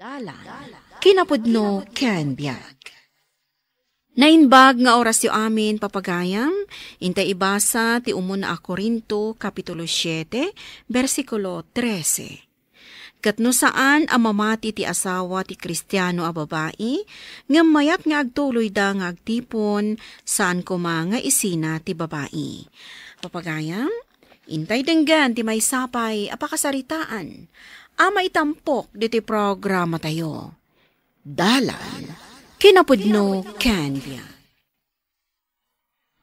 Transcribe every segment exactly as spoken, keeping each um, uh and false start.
Dalan, kinapudno ken biag. Naimbag nga orasyo amin, papagayam, intay ibasa ti umuna a Corinto, Kapitulo siete, bersikulo trese. Ket no saan a mamati ti asawa ti Kristiano a babai, ngem mayat nga agtuloyda nga agtipon, saan koma nga isina ti babai. Papagayam, intay denggen ti maysa pay a pakasaritaan a maitampok ditoy programatayo. Dalan, kinapudno ken biag.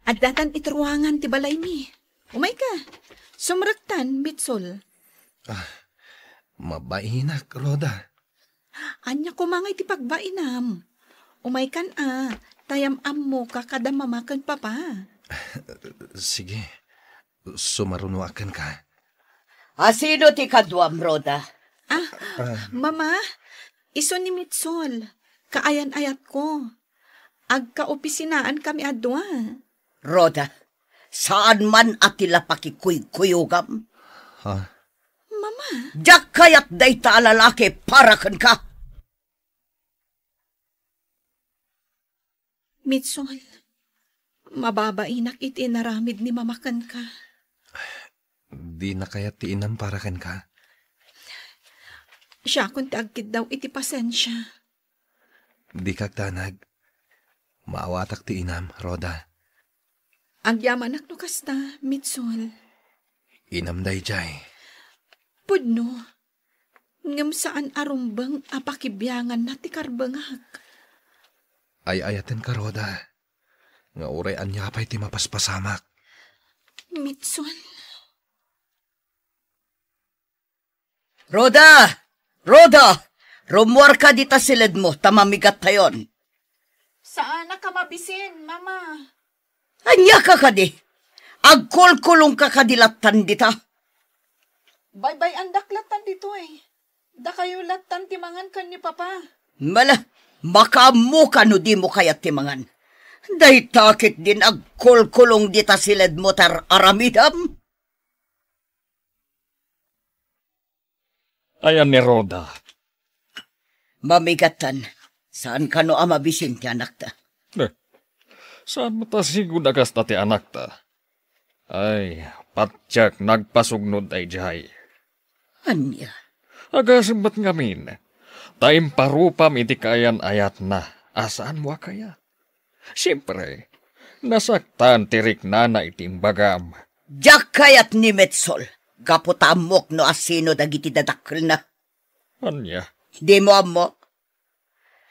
Addatan iti ruangan ti balaymi. Umayka. Sumrektan, Mitsul. Ah, mabainak, Rhoda. Ania koma ngay ti pagbainam? Umaykan a, ta yam-ammoka kada mama ken papa. Sige, sumarunoak kenka. A, sino ti kaduam, Rhoda? Ah, Ah. Mama, isu ni Mitsul. Kaayan-ayatko. Agkaopisinaan kami a dua. Rhoda, saan man a ti la pakikuykuyogam. Ha? Mama. Diak kayat dayta a lalaki para kenka. Mitsul, mababainak iti inaramid ni Mama kenka. Dina kayat ti inam para kenka? Siakon ti agkiddaw iti pasensia. Dika agdanag. Maawatak ti inam, Rhoda. Agyamanak no kasta, Mitsul. Inam daydiay. Pudno. Ngem saan a rumbeng a pakibianganna ti karbengak. Ay-ayatenka, Rhoda, nga uray ania pay ti mapaspasamak. Mitsul. Rhoda! Rhoda! Rummuarka dita siledmo ta mamigattayon. Saanak a mabisin, Mama. Ania ka kadi? Agkulkulongka kadi lattan dita? Baybay-andak lattan ditoy. Dakayo lattan ti mangan ken ni Papa. Mala, makaammoka no dimo kayat ti mangan. Dayta ketdin agkulkulong dita siledmo ta ar-aramidam. Ayan ni Rhoda. Mamigattan, saan kano a mabisin ti anakta? Eh, saan met a sigud a kasta ti anakta? Ay, patiek nagpasugnod daydiay. Ania? Agasem met ngamin, ta imparupam iti kaayan-ayatna a saanmo a kayat. Siempre, nasaktan ti riknana iti imbagam. Diak kayat ni Metsol, gapu ta ammok no asino dagiti dadakkelna. Ania? Dimo ammo?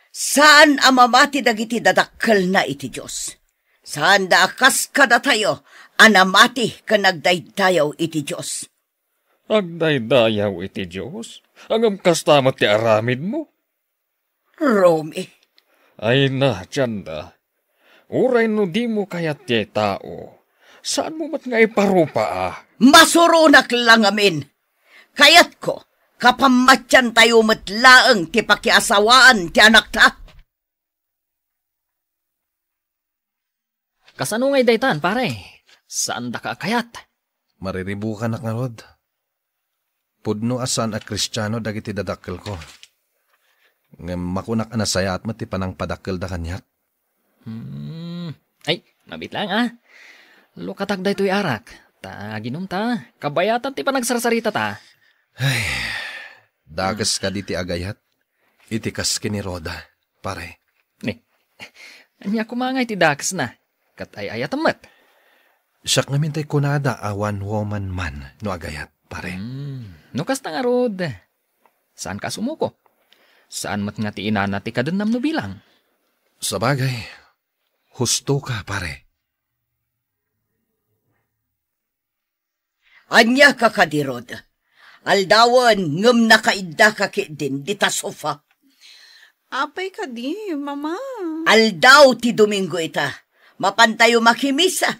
Saan a mamati dagiti dadakkelna iti Dios. Saanda a kas kadatayo a namati ken nagdaydayaw iti Dios. Agdaydayaw iti Dios? Ngem kasta met ti aramidmo? Romy. Ay na, Tianda. Uray no dimo kayat ti tao, saanmo met nga iparupa a? Masuronak la ngamin. Kayatko, kapammatiantayo met laeng ti pakiasawaan ti anakta. Kasano ngay daytan, pare? Saandaka a kayat? Mariribukanak ngarud. Pudno a saan a Kristiano dagiti dadakkelko. Ngem makunak a nasayaat met ti panangpadakkelda kaniak. Hmm. Ay, mabit lang, a. Lukatak daytoy arak. Ta aginom ta, kabayatan ti panagsarsarita ta. Ay, dakes kadi ti agayat iti kas ken ni Rhoda, pare. Ni, ania koma ngay ti dakesna? Ket ay-ayatem met. Siak ngamin tay kunada a one woman man no agayat, pare. Hmm, no kasta ngarud, saanka a sumuko? Saan met nga ti inana ti kadennam no bilang? Sabagay, husto ka, pare. Ania ka kadi, Rod? Aldawen ngem nakaiddaka ketdin dita sofa. Apay kadi, Mama? Aldaw ti Domingo ita. Mapantayo makimisa.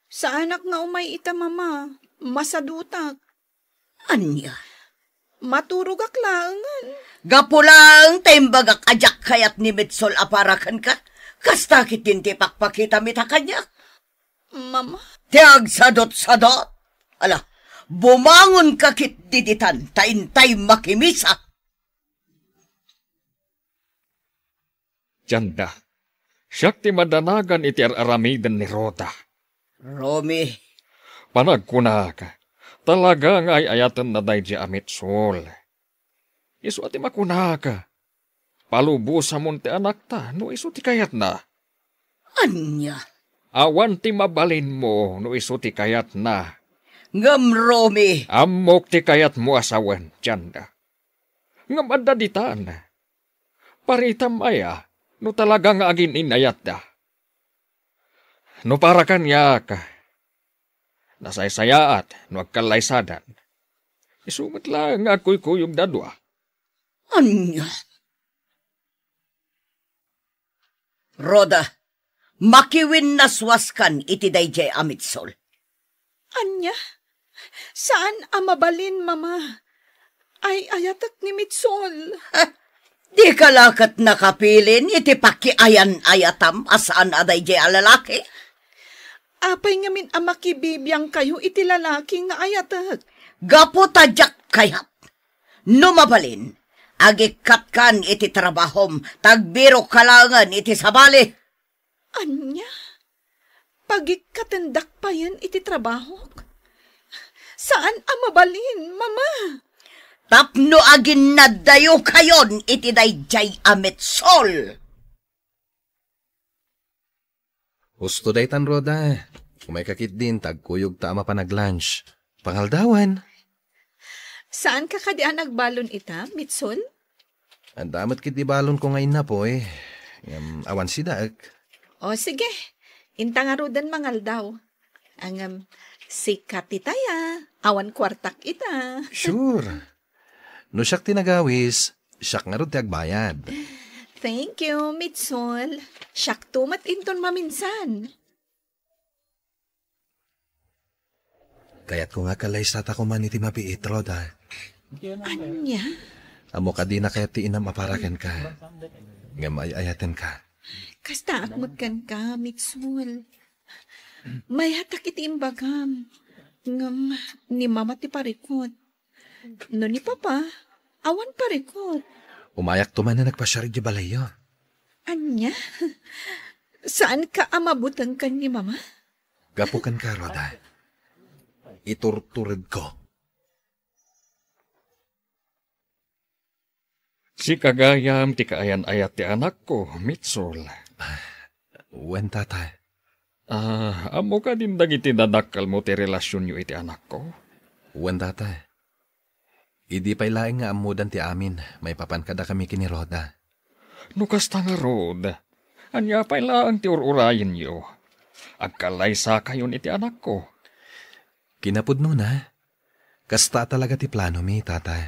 Saanak nga umay ita, Mama. Masadutak. Ania? Maturogak laengen. Gapu laeng ta imbagak a diak kayat ni Mitsol a para kenka. Kasta ketdin ti ipakpakitam ita kaniak. Mama. Ti agsadutsadut. Ala, bumangonka ketdi ditan ta intay makimisa. Janda, siak ti madanagan iti ar-aramiden ni Rhoda. Romy. Panagkunak, talaga nga ay-ayatenna daydi a Mitsol. Isu a ti makunak, palubosamon ti anakta no isu ti kayatna. Ania? Awan ti mabalinmo no isu ti kayatna. Ngem, Romy. Ammok ti kayatmo a sawen, Janda. Ngem adda ditan. Paritam aya no talaga nga agin-inayatda. No para kaniak, nasaysayaat no agkallaysadan. Isu met laeng nga agkuykuyogda a dua. Ania? Rhoda, makiwinnaswaskan iti daydiay a Mitsol. Ania? Saan a mabalin, Mama. Ay-ayatek ni Mitsol. Dika la ket nakapilin iti pakiayan-ayatam a saan a daydiay a lalaki? Apay ngamin a makibibiangkayo iti lalaki nga ayatek? Gapu ta diak kayat. No mabalin, agikkatkan iti trabahom, ta agbirokka laengen iti sabali. Ania? Pagikkatendak payen iti trabahok? Saan a mabalin, Mama. Tapno aginnaddayokayon iti daydiay a Mitsol. Husto daytan, Rhoda. Umayka ketdin ta agkuyogta a mapan ag-lunch. Pangaldawen. Saanka kadi a nagbalon ita, Mitsol? Adda met ketdi balonko nga innapoy. Ngem awan sidaek. O, sige. Inta ngaruden mangaldaw. Ngem, sika ti taya. Awan kuartak ita. Sure. No siak ti nagawis, siak ngarud ti agbayad. Thank you, Mitsol. Siakto met inton maminsan. Kayatko nga agkallaysata koman iti mabiit, Rhoda. Ania? Ammok a dina kayat ti inam a para kenka. Ngem ay-ayatenka. Kastaak met kenka, Mitsol. Mayatak iti imbagam. Ngem ni Mama ti parikut. No ni Papa, awan parikut. Umayakto man a nagpasiar idiay balayyo. Ania? Saanka a mabuteng ken ni Mama? Gapu kenka, Rhoda. Iturturedko. Sika gayam ti kaayan-ayat ti anakko, Mitsol. Wen, Tatay. Ah, ammo kadin dagiti dadakkelmo ti relasionyo iti anakko? Wen, Tatay. Idi pay laeng nga ammodan ti amin, maipapan kadakami ken ni Rhoda. No kasta ngarud, ania pay laeng ti ur-urayenyo? Agkallaysakayon iti anakko. Kinapudnona, kasta a talaga ti planomi, Tatay.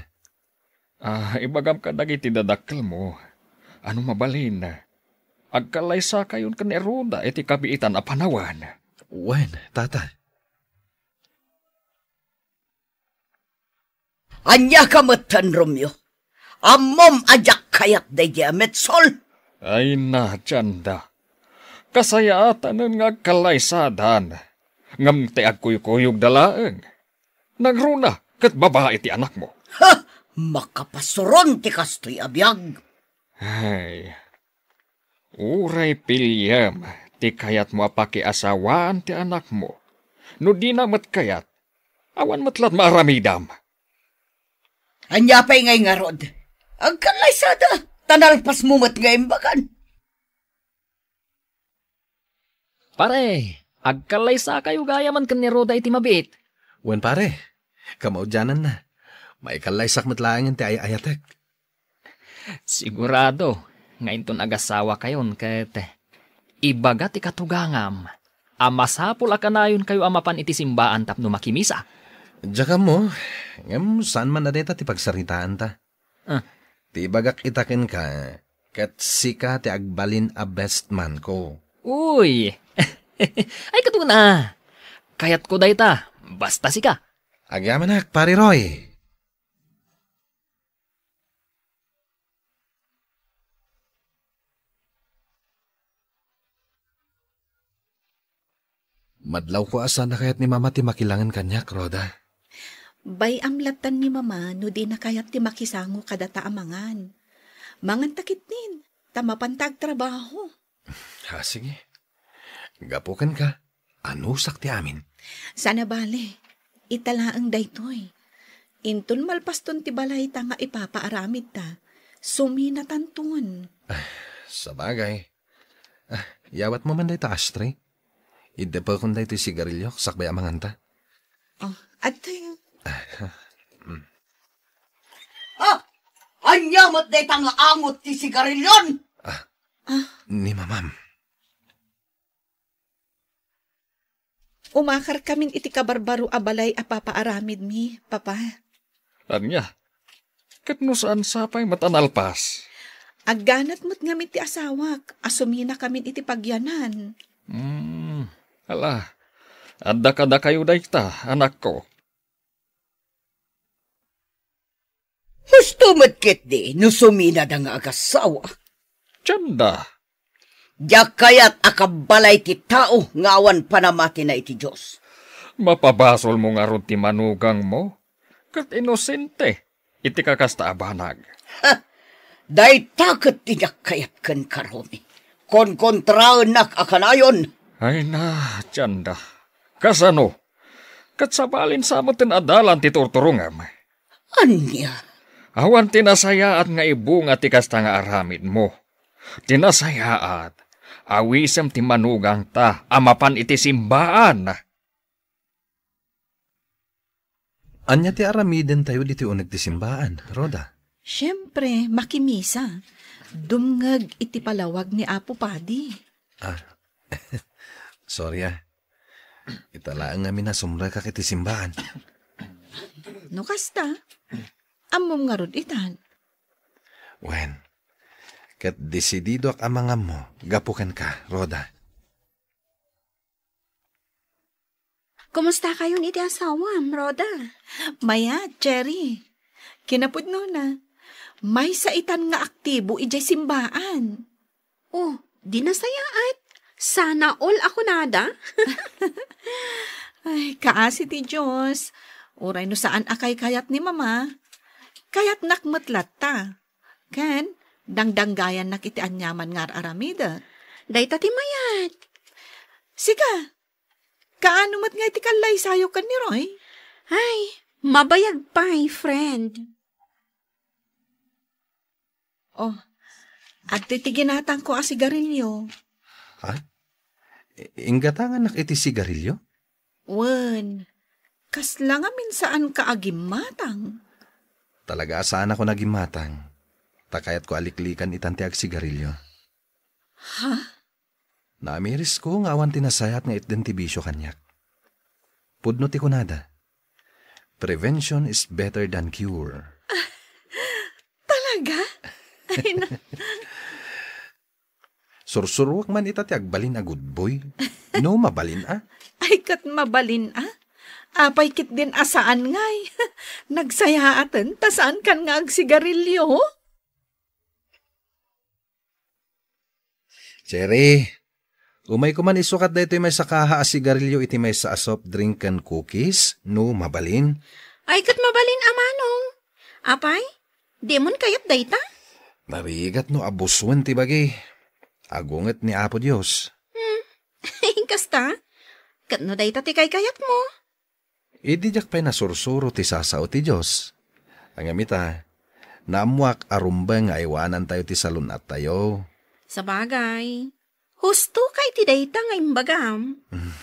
Ah, ibagam kadagiti dadakkelmo. Ano mabalin, agkallaysakayon ken ni Rhoda iti kabiitan a panawen. Wen, Tatay. Ania ka metten, Romeo? Ammom a diak kayat daydiay a Mitsol? Ay, nadianda. Kasayaatanen nga agkallaysadan. Ngem ti agkuykuyogda laeng. Nangruna ket babai ti anakmo. Ha! Makapasuron ti kastoy a biag. Ay, uray piliem ti kayatmo a pakiasawaan ti anakmo. No dina met kayat, awan met laeng maaramidam. Ania pay ngay ngarud? Agkallaysada, ta nalpasmo met nga imbagan. Pare, agkallaysakayo gayamen ken ni Rhoda iti mabiit. Wen, pare, kamaudiananna. Maikallaysak met laengen ti ay-ayatek. Sigurado nga inton agasawakayon ket ibaga ti katugangam a masapul a kanayonkayo a mapan iti simbaan tapno makimisa. Diak ammo, ngem saan man a dayta ti pagsaritaanta. Ah. Ti ibagak ita kenka, ket sika ti agbalin a best man ko. Uy! Ay, katuna! Kayatko dayta, basta sika. Agyamanak, Pare Roy. Madlawko a saan a kayat ni Mama ti makilangen kaniak, Rhoda. Bay-am lattan ni Mama no dina kayat ti makisango kadata a mangan. Manganta ketdin, ta mapanta agtrabaho. Ah, sige. Gapu kenka, anusak ti amin. Saan a bale, ita laeng daytoy. Inton malpaston ti balayta nga ipapaaramidta, suminatanton. Ah, sabagay. Ah, yawatmo man dayta ashtray. Iddepekon daytoy sigarilio, sakbay a manganta. Oh, adtoy. Ah, ania met dayta nga angot ti sigarilyon? Ah, Ah. Ni mamam. Umakarkamin iti kabarbaro a balay a papaaramidmi, Papa. Ania? Ket no saan sapay met a nalpas? Agganat met ngamin ti asawak a suminakamin iti pagyanan. Hmm, ala, adda kadakayo dayta, anakko. Husto met ketdi no suminada nga agasawa. Dianda. Diak kayat a kabbalay ti tao nga awan panamatina iti Dios. Mapabasolmo ngarud ti manugangmo, ket inosente iti kakasta a banag. Ha! Dayta ket ti diak kayat kenka, Romy. Konkontraennak a kanayon. Ay na, Dianda. Kasano? Ket sabalin sa met ti adalan ti turturongam. Ania? Awan ti nasayaat nga ibunga ti kasta nga aramidmo. Ti nasayaat, awisem ti manugangta a mapan iti simbaan. Ania ti aramidentayo ditoy uneg ti simbaan, Rhoda? Siempre, makimisa. Dumngeg iti palawag ni Apo Padi. Ah, sorry, ah. Ita laeng ngamin a sumrekak iti simbaan. No kasta, ammom ngarud itan. Wen, ket desididoak a mangammo gapu kenka, Rhoda. Kumusta kayon iti asawam, Rhoda? Mayat, Cherry. Kinapudnona, maysa itan nga aktibo idiay simbaan. Oh, di nasayaat. Sana all a kunada. Ay, kaasi ti Dios. Uray no saan a kaykayat ni Mama, kayatnak met latta. Ken, dangdanggayannak iti aniaman nga ar-aramidek. Dayta ti mayat. Sika, kaano met nga iti kallaysayo ken ni Roy? Ay, mabayag pay, friend. Oh, adtoy ti ginatangko a sigarilyo. Ha? I-, inggatangannak iti sigarilyo? Wen, kasla ngamin saanka a gimmatang? Talaga a saanakon a gimmatang, ta kayatko a liklikan itan ti agsigarilyo. Ha? Naamirisko nga awan ti nasayaat nga itden ti bisio kaniak. Pudno ti kunada, "Prevention is better than cure." Talaga? Ay, na- Sursuruak man ita ti agbalin a good boy. No, mabalin a. Ay, ket mabalin a. Apay ketdin a saan ngay? Nagsayaaten ta saankan nga agsigarilyo. Cherry, umayko man isukat daytoy maysa kaha a sigarilyo iti maysa a soft drink ken cookies, no mabalin. Ay, ket mabalin a manong. Apay, dimon kayat dayta? Narigat no abusuen ti bagi. Agunget ni Apo Dios. Hmm. Kasta? Ket no dayta ti kaykayatmo? Idi diak pay nasursuro ti sasao ti Dios. Ngem ita, naammoak a rumbeng nga aywanantayo ti salun-attayo. Sabagay, husto ka iti dayta nga imbagam. Mm.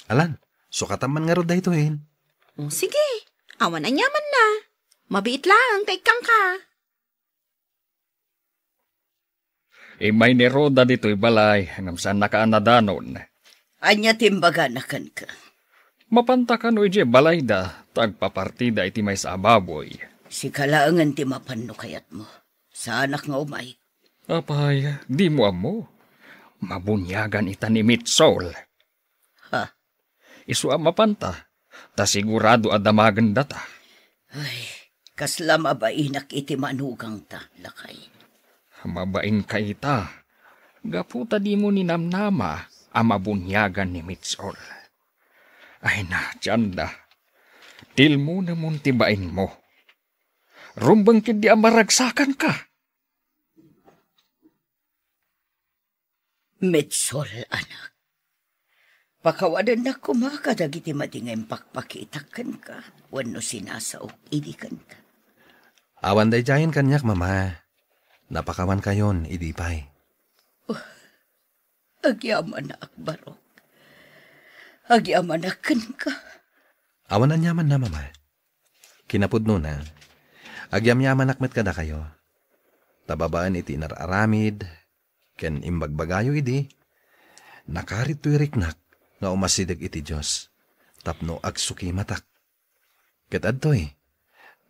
Alan, sukatam man ngarud daytoyen. O, sige. Awan aniamanna. Mabiit laeng ta ikkangka. Immay ni Rhoda ditoy balay, ngem saannaka a nadanon. Ania ti imbagana kenka? Mapanta kano idiay balayda, ta agpapartida iti maysa a baboy. Sika laengen ti mapan no kayatmo. Saanak nga umay. Apay, dimo ammo. Mabuniagan ita ni Mitsol. Ha? Isu a mapanta, ta sigurado a damagendata. Ay, kasla mabainak iti manugangta, lakay. Mabainka ita, gapu ta dimo ninamnama a mabuniagan ni Mitsol. Ay na, Dianda, tilmonemon ti bainmo. Rumbeng ketdi a maragsakanka. Mitsol, anak. Pakawanennak koma kadagiti madi nga impakpakitak kenka wenno sinasaok idi kenka. Awan daydiayen kaniak, Mama. Napakawankayon idi pay. Oh, agyamanak, Barok. Agyamanak kenka. Awan aniamanna, Mama. Kinapudnona, agyamyamanak met kadakayo. Ta babaen iti inar-aramid ken imbagbagayo idi, nakarit toy riknak nga umasideg iti Dios tapno agsukimatak. Ket adtoy,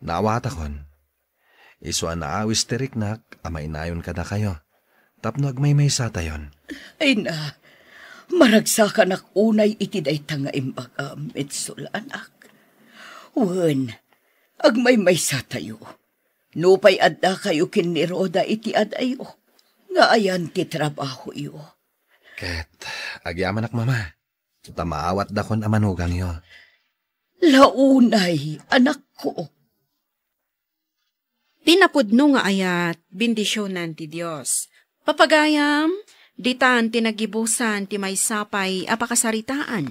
naawatakon, isu a naawis ti riknak a mainayon kadakayo tapno agmaymaysatayon. Ay na, maragsakanak unay iti dayta nga imbagam, Mitsol, anak. Wen, agmaymaysatayo. Nupay addakayo ken ni Rhoda iti adayo, nga ayan ti trabahoyo. Ket agyamanak, Mama, ta maawatdakon a manugangyo. Launay, anakko. Ti napudno nga ayat, bendisionan ti Dios. Papagayam, ditan ti nagibusan ti maysa pay a pakasaritaan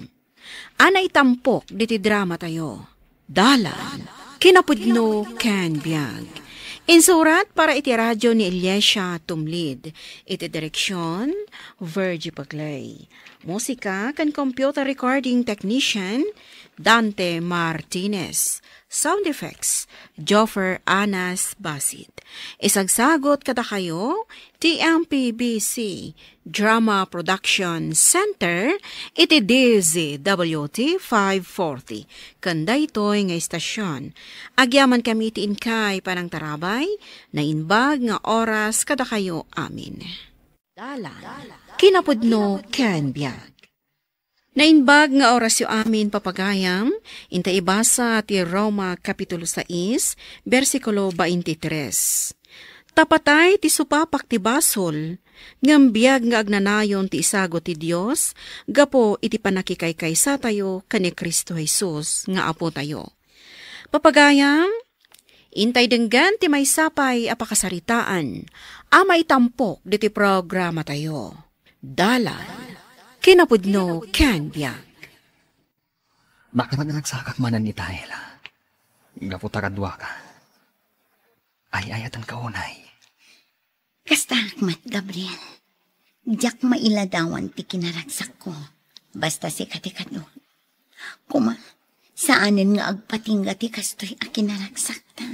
a naitampok diti dramatayo. Dalan, kinapudno ken biag. Insurat para iti radyo ni Eliasia Tumlid. Iti direksion, Virgie Paclay. Musika ken computer recording technician, Dante Martinez. Sound effects, Joffer Anas Basit. Isagsagot kadakayo ti M P B C Drama Production Center iti D Z W T five forty. Ken daytoy nga istasyon, agyamankami iti inkay panangtarabay, naimbag nga oras kadakayo amin. Dalan, kinapudno ken biag. Naimbag nga orasyo amin, papagayam, inta ibasa ti Roma Kapitulo sais, bersikulo baintitres. Ta patay ti supapak ti basol, ngem biag nga agnanayon ti isagut ti Dios gapu iti pannakikaysatayo ken ni Cristo Jesus nga Apotayo. Papagayam, intay denggen ti maysa pay a pakasaritaan a maitampok ditoy programatayo. Dalan, kinapudno ken biag. Makaragragsakak manen ita, Ella. Gapu ta kaduaka. Ay-ayatenka unay. Kastaak met, Gabriel. Diak mailadawan ti kinaragsakko. Basta sika ti kadu. Koma, saanen nga agpatingga ti kastoy a kinaragsakta.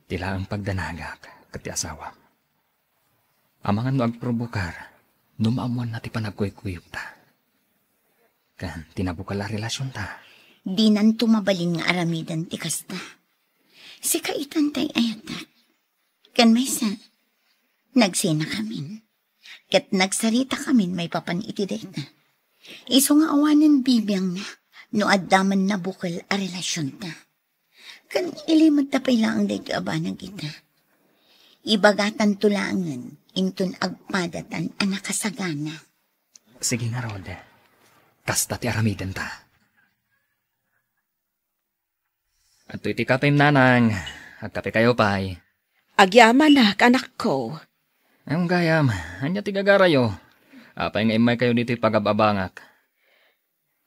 Ti laeng pagdanagak ket ti asawam. Amangan no agprovokar no maammoanna ti panagkuykuyogta ken ti nabukal a relasionta. Dinanto mabalin nga aramiden ti kasta. Sika itan tay ayatek. Ken maysa, nagsinakamin. Ket nagsaritakamin maipapan iti dayta. Isu nga awanen bibiangna no adda man nabukel a relasionta. Ken ilimedta pay laeng daytoy a banag ita. Ibagatanto laengen inton agpadatan a nakasagana. Sige ngarud, kasta ti aramidenta. Adtoy ti kapem, nanang. Agkapekayo pay. Agyamanak, anakko. Ngem gayam, ania ti gagarayo? Apay nga immaykayo ditoy pagab-abangak?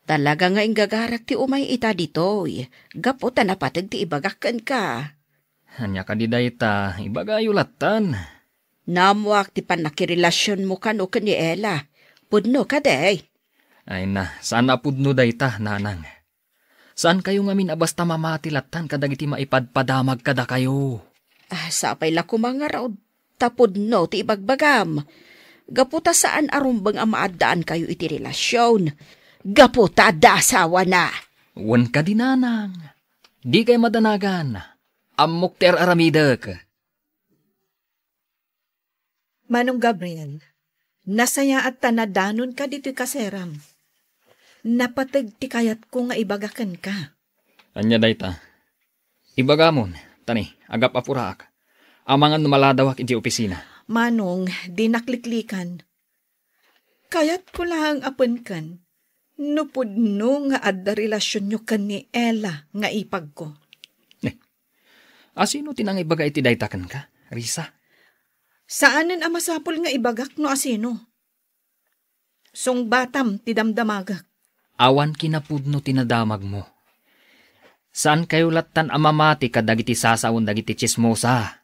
Talaga nga inggagarak ti umay ita ditoy, gapu ta napateg ti ibagak kenka. Ania kadi dayta, ibagayo lattan. Naammoak ti pannakirelasionmo kano ken ni Ella. Pudno kadi? Ay na, saan a pudno dayta, nanang. Saankayo ngamin a basta mamati lattan kadagiti maipadpadamag kadakayo. Ah, sapay la koma ngarud, ta pudno ti ibagbagam. Gapu ta saan a rumbeng a maaddaankayo iti relasion. Gapu ta adda asawana. Wen kadi, nanang. Dikay madanagan. Ammok ti ar-aramidek. Manong Gabriel, nasayaat ta nadanonka ditoy kaseram. Napateg ti kayatko nga ibaga kenka. Ania dayta? Ibagamon, tani, agap-apuraak. Amangan no maladawak idiay opisina. Manong, dinak liklikan. Kayatko laeng a penken no pudno nga adda relasionyo ken ni Ella nga ipagko. Eh, asino ti nangibaga iti dayta kenka, Risa? Saanen a masapul nga ibagak no asino. Sungbatam ti damdamagek. Awan kinapudno ti nadamagmo. Saankayo lattan a mamati kadagiti sasawen dagiti tsismosa.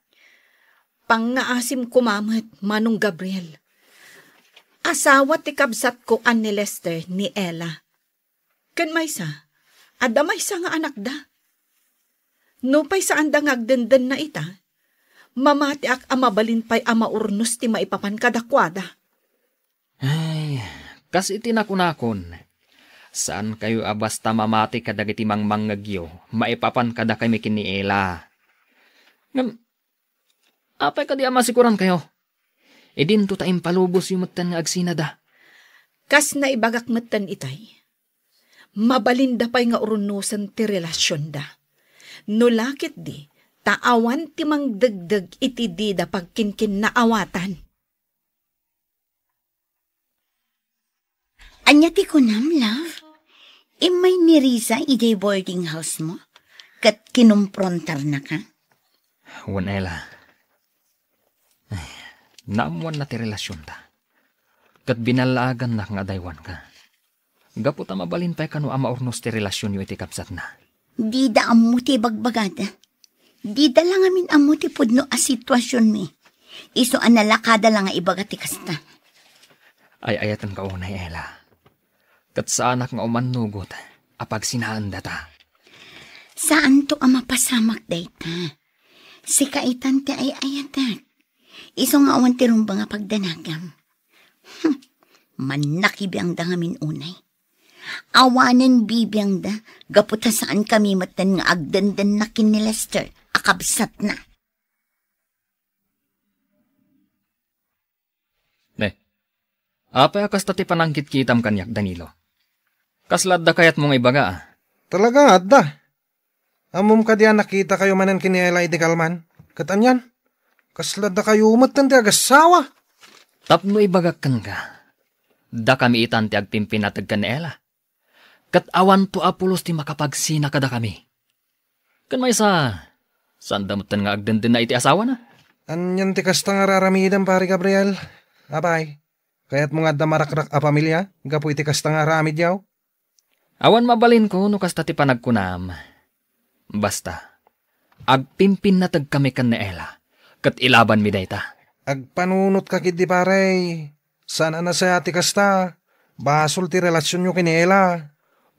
Pangngaasim koma met, Manong Gabriel. Asawa ti kabsatko a ni Lester ni Ella. Ken maysa, adda maysa nga anakda. Nupay saanda nga agdendenna ita, mamatiak a mabalin pay a maurnos ti maipapan kadakuada. Ay, kas iti nakunakon, saankayo a basta mamati kadagiti mangmangngegyo maipapan kadakami ken ni Ella. Ngem, apay kadi a masikorankayo? Idinto ta impalubosyo metten nga agsinada. Kas naibagak metten itay, mabalinda pay nga urnosen ti relasionda. No la ketdi, ta awan ti mangdegdeg iti dida pagkinkinnaawatan. Ania ti kunam, love? Immay ni Riza idiay boarding house mo? Ket kinumprontarnaka? Wen, Ella. Ay, naammoanna ti relasionta. Ket binallaagannak nga adaywanka. Gapu ta mabalin pay kano a maurnos ti relasionyo iti kabsatna. Dida ammo ti ibagbagada. Dida la ngamin ammo ti pudno a situasionmi. Isu a nalakada la nga ibaga ti kasta. Ay-ayatenka unay, Ella. Ket saanak nga umannugot a pagsinaendata. Saanto a mapasamak dayta. Sika itan ti ay-ayatek. Isu nga awan ti rumbeng a pagdanagam. Hmm, mannakibiangda ngamin unay. Awanen bibiangda, gapu ta saankami metten nga agdendenna ken ni Lester a kabsatna. Ne, apay a kasta ti panangkitkitam kaniak, Danilo? Kasla adda kayatmo nga ibaga, a? Talaga, adda. Ammom kadi a nakitakayo manen ken ni Ella iti kalman? Ket anian? Kasla dakayo metten ti agassawa? Tapno ibagak kenka, dakami itan ti agpimpinnateg ken ni Ella. Ket awanto a pulos ti makapagsina kadakami. Ken maysa, saanda metten nga agdendenna iti asawana. Anian ti kasta nga ar-aramidem, Pare Gabriel? Apay, kayatmo nga adda marakrak a pamilia gapu iti kasta nga aramidyo? Awan mabalinko no kasta ti panagkunam. Basta, agpimpinnategkami ken ni Ella, ket ilabanmi dayta. Agpanunotka ketdi, pare. Saan a nasayaat ti kasta. Basol ti relasionyo ken ni Ella.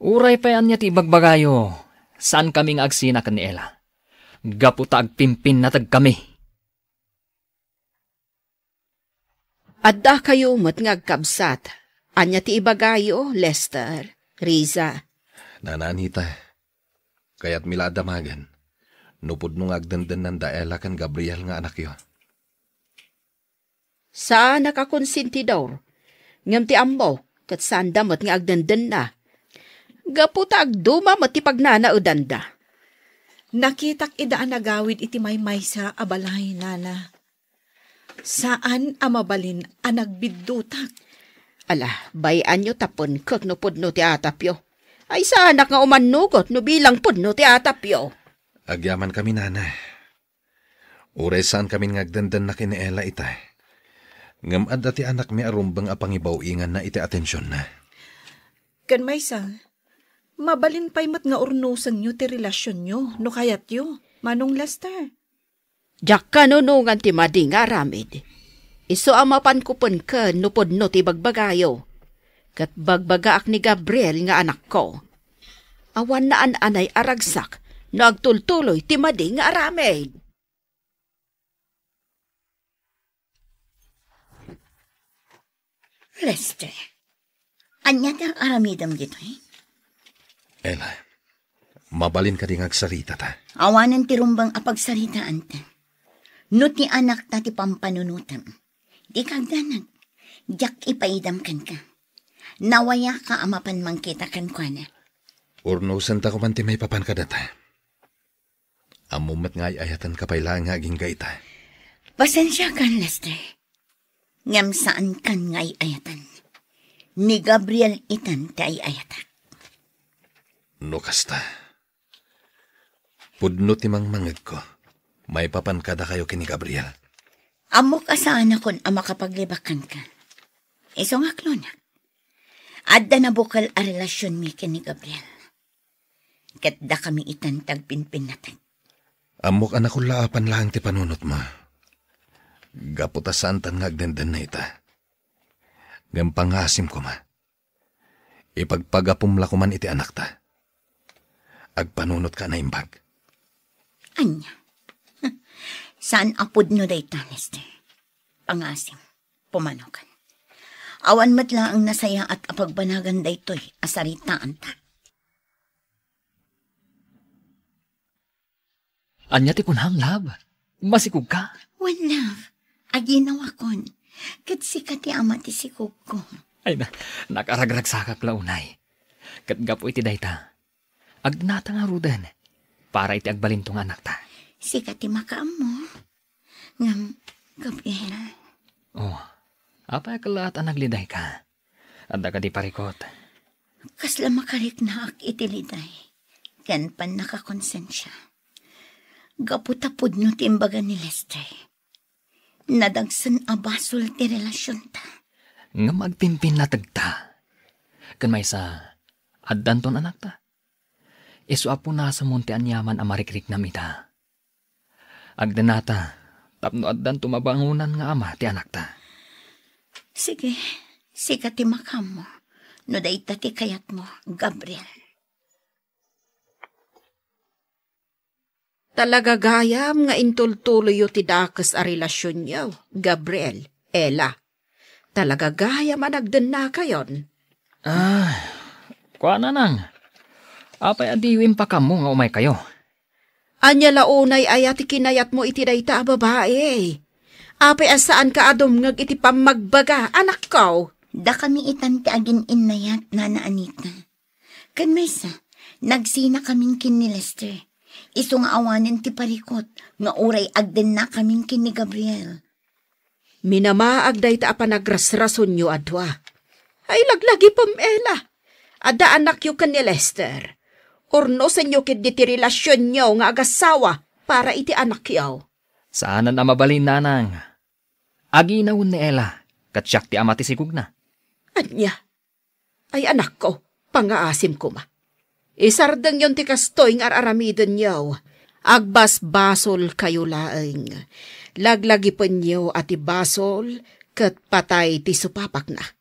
Uray pay ania ti ibagbagayo, saankami nga agsina ken ni Ella. Gapu ta agpimpinnategkami. Addakayo met nga agkabsat. Ania ti ibagayo, Lester, Riza? Nana Anita, kayatmi la a damagen no pudno nga agdendennanda Ella ken Gabriel nga anakyo. Saanak a konsentidor, ngem ti ammo, ket saanda met nga agdendenna. Gapu ta agduma met ti pagnanaedanda. Nakitak ida a nagawid iti maymaysa a balay, nana. Saan a mabalin a nagbiddutak. Ala, bay-anyo ta penkek no pudno ti atapyo. Ay, saanak nga umannugot no bilang pudno ti atapyo. Agyamankami, nana. Uray saankamin nga agdendenna ken ni Ella ita. Ngem adda ti anakmi a rumbeng a pangibaw-inganna iti atensionna. Ken maysa, mabalin pay met nga urnosenyo ti relasionyo no kayatyo, Manong Lester. Diak kanunongan ti madi nga aramid. Isu a mapanko penken no pudno ti ibagbagayo. Ket bagbagaak ni Gabriel nga anakko. Awan naan-anay a ragsak no agtultuloy ti madi nga aramid. Lester, ania ti ar-aramidem ditoy? Ella, mabalin kadi nga agsaritata? Awanen ti rumbeng a pagsaritaanta. No ti anakta ti pampanunotem, dika agdanag. Diak ipaidam kenka. Nawayaka a mapan mangkita kenkuana. Urnosenta koma ti maipapan kadata. Ammom met nga ay-ayatenka pay laeng nga agingga ita. Pasensiakan, Lester. Ngem saankan nga ay-ayaten. Ni Gabriel itan ti ay-ayatak. No kasta, pudno ti mangmangegko maipapan kadakayo ken ni Gabriel. Ammok a saanakon a makapaglibak kenka. Isu nga aklonak. Adda nabukel a relasionmi ken ni Gabriel. Ket dakami itan ti agpinpinnateg. Ammok a nakullaapan laeng ti panunotmo. Gapu ta saantan nga agdendenna ita. Ngem pangngaasim koma. Ipagpagapum la koman iti anakta. Agpanunotka a naimbag. Ania? Saan a pudno dayta, Lester. Pangngaasim, pumanokan. Awan met laeng nasayaat a pagbanagan daytoy a saritaanta. Ania ti kunam, love? Masikogka? Wen, love, aginawakon. Ket sika ti ama ti sikogko. Ay, na, nakaragragsakak la unay. Ket gapu iti dayta, agdenata ngaruden para iti agbalinto nga anakta. Sika ti makaammo. Ngem, Gabriel. Oh, apay a kellaat a naglidayka? Adda kadi parikut? Kasla makariknaak iti liday ken pannakakonsensia. Gapu ta pudno ti imbaga ni Lester. Nadagsen a basol ti relasionta. Ngem agpimpinnategta. Ken maysa, addanton anakta. Isu a punasem ti aniaman a marikriknam ita. Agdenata, tapno addanto mabangonan nga ama ti anakta. Sige, sika ti makaammo no dayta ti kayatmo, Gabriel. Talaga gayam nga intultuloyyo ti dakes a relasionyo, Gabriel, Ella. Talaga gayam a nagdennakayon. Ah, kua, nanang. Apay a diyo impakaammo nga umaykayo? Ania la unay aya ti kinayatmo iti dayta a babai? Apay a saanka a dumngeg iti pammagbaga, anakko? Dakami itan ti agin-innayat, Nana Anita. Ken maysa, nagsinakamin ken ni Lester. Isu nga awanen ti parikut nga uray agdennakamin ken ni Gabriel. Minamaag dayta a panagrasrasonyo a dua. Ay, laglagipem, Ella. Adda anakyo ken ni Lester. Urnosenyo ketdi ti relasionyo nga agassawa para iti anakyo. Saanen a mabalin, nanang. Aginawen ni Ella, ket siak ti ama ti sigogna. Ania? Ay, anakko, pangngaasim koma. Isardengyon ti kastoy nga ar-aramidenyo. Agbasbasolkayo laeng. Laglagipenyo a ti basol ket patay ti supapakna.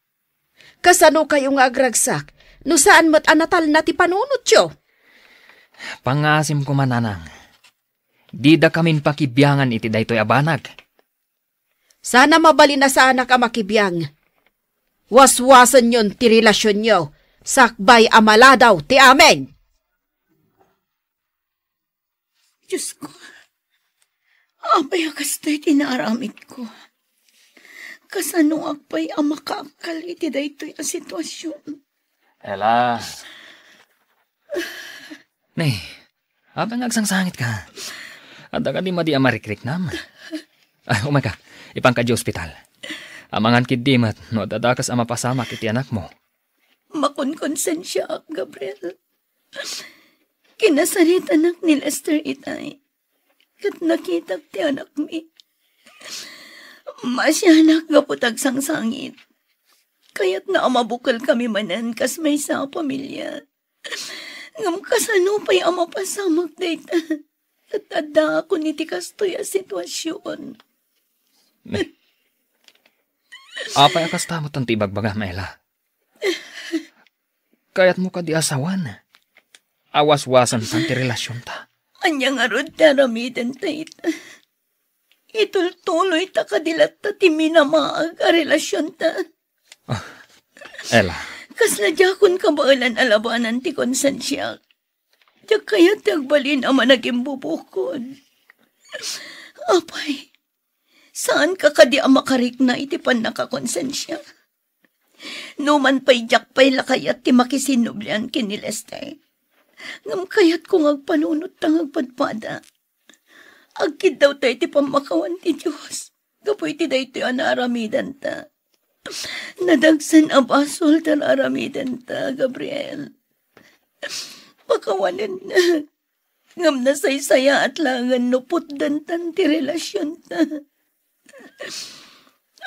Kasanokayo nga agragsak no saan met a natalna ti panunotyo? Pangngaasim koma, nanang. Didakamin pakibiangan iti daytoy a banag. Saan a mabalin a saanak a makibiang. Waswasenyon ti relasionyo sakbay a maladaw ti amin. Diosko, apay a kastoy ti naaramidko? Kasanoak pay a makaakkal iti daytoy a situasion? Ella. Nay, apay nga agsangsangit ka? Adda kadi madi a marikriknam? Ah, umayka, ipanka di ospital. Amangan ketdi met no adda dakes a mapasamak iti anakmo. Makonkonsensiaak, Gabriel. Kinasaritanak ni Lester itay. Ket nakitak ti anakmi. Maasianak gapu ta agsangsangit. Kayatna a mabukelkami manen kas maysa a pamilia. Ngem kasano pay a mapasamak dayta? Ket addaakon iti kastoy a situasion. Nay, apay a kasta met ti ibagbagam, Ella? Kayatmo kadi a sawen a waswasentan ti relasionta? Ania ngarud ti aramidenta ita? Itultuloyta kadi latta ti minamaag a relasionta? Ah, Ella. Kasla diakon kabaelan a labanan ti konsensiak. Diak kayat ti agbalin a managimbubukod. Apay, saanka kadi a makarikna iti pannakakonsensia? Numan pay diak pay la kayat ti makisinnublian ken ni Lester. Ngem kayatko nga agpanunotta nga agpadpada. Agkiddawta iti pammakawan ti Dios gapu iti daytoy a naaramidanta. Nadagsen a basol ti naaramidanta, Gabriel. Pakawanennak. Ngem nasaysayaat laengen no putdentan ti relasionta.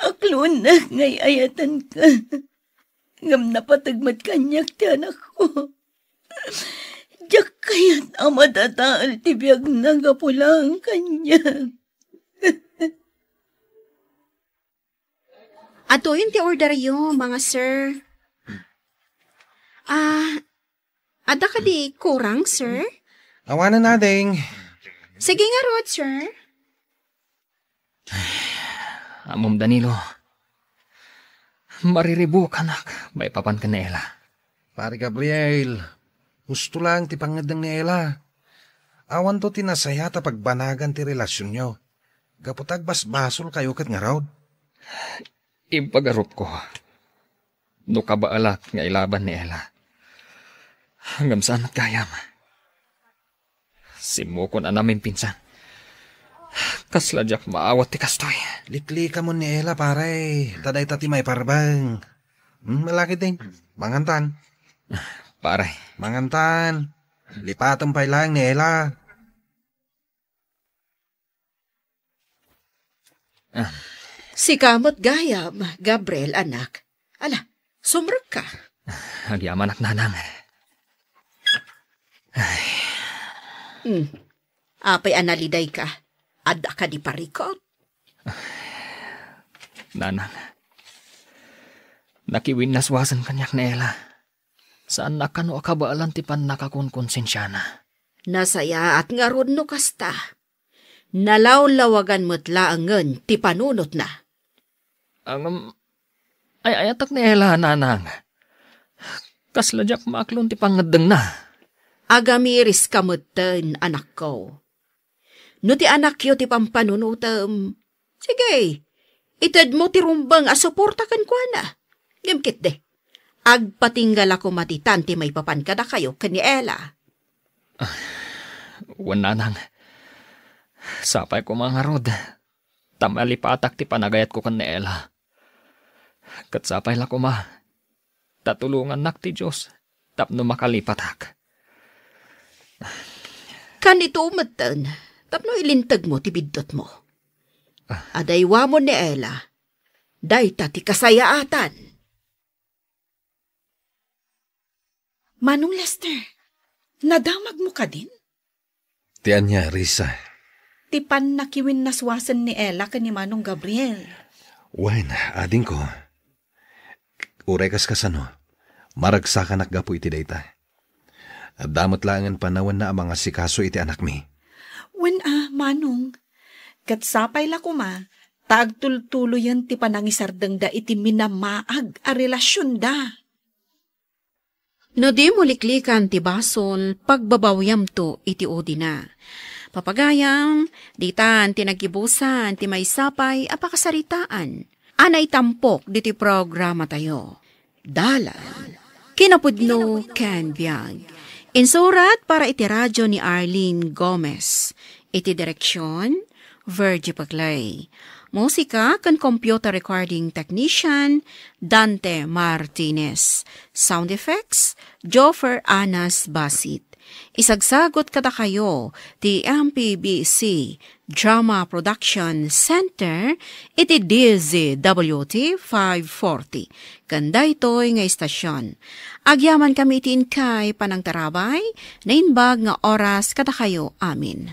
Akloennak nga ay-ayatenka. ngem napateg met kaniak ti anakko. Diak kayat a madadael ti biagna gapu laeng kaniak. Adtoyen ti orderyo, mga sir. Ah, adda kadi kurang, sir? Awanen, ading. Sige ngarud, sir. Ammom, Danilo. Mariribukanak maipapan ken ni Ela. Pare Gabriel, husto laeng ti pangngeddeng ni Ela. Awanto ti nasayaat a pagbanagan ti relasionyo. Gapu ta agbasbasolkayo ket ngarud. Impagarupko no kabaelak nga ilaban ni Ela. Ngem saan met gayam. Simmukon a namimpinsan. Kasla diak maawat ti kastoy. Liklikamon ni Ela, pare. Ta dayta ti maiparbeng. Hmm, malakid din. Mangantan. Pare. Mangantan. Lipatem pay laeng ni Ela. Ah. Sika met gayam, Gabriel, anak. Ala, sumrekka. Agyamanak, nanang. Ay. Hmm. Apay a nalidayka? Adda kadi parikut? Nanang, nakiwinnaswasen kaniak ni Ela. Saanna kano a kabaelan ti pannakakonkonsensiana. Nasayaat ngarud no kasta. Nalawlawagan met laengen ti panunotna. Ngem, ay-ayatek ni Ela, nanang. Kasla diak maaklon ti pangngeddengna. Agamiriska metten, anakko. No ti anakyo ti pampanunotem, sige, itedmo ti rumbeng a suporta kenkuana. Ngem ketdi, agpatingga la koma ditan ti maipapan kadakayo ken ni Ela. Ah, wen, nanang. Sapay koma ngarud, ta malipatak ti panagayatko ken ni Ela. Ket sapay la koma, ta tulongannak ti Dios tapno makalipatak. Kanito metten, tapno ilintegmo ti biddutmo. Ah. Adaywamon ni Ela, dayta ti kasayaatan. Manong Lester, nadamagmo kadin? Ti ania, Risa? Ti pannakiwinnaswasen ni Ela ken ni Manong Gabriel. Wen, adingko. Uray kas kasano, maragsakanak gapu iti dayta. Adda met laengen panawenna a mangasikaso iti anakmi. Wen a, Manong. Ket sapay la koma, ta agtultuloyen ti panangisardengda iti minamaag a relasionda. No dimo liklikan ti basol, pagbabawiamto iti udina. Papagayam, ditan ti naggibusan ti maysapay a pakasaritaan a naitampok diti programatayo. Dalan, kinapudno ken biag. Insurat para iti radio ni Arlene Gomez. Iti direksion, Virgie Paclay. Musika ken computer recording technician, Dante Martinez. Sound effects, Joffer Anas Basit. Isagsagut kadakayo ti M P B C Drama Production Center iti D Z W T five forty. Ken daytoy nga istasion, agyamankami iti inkay panangtarabay, naimbag nga oras kadakayo amin.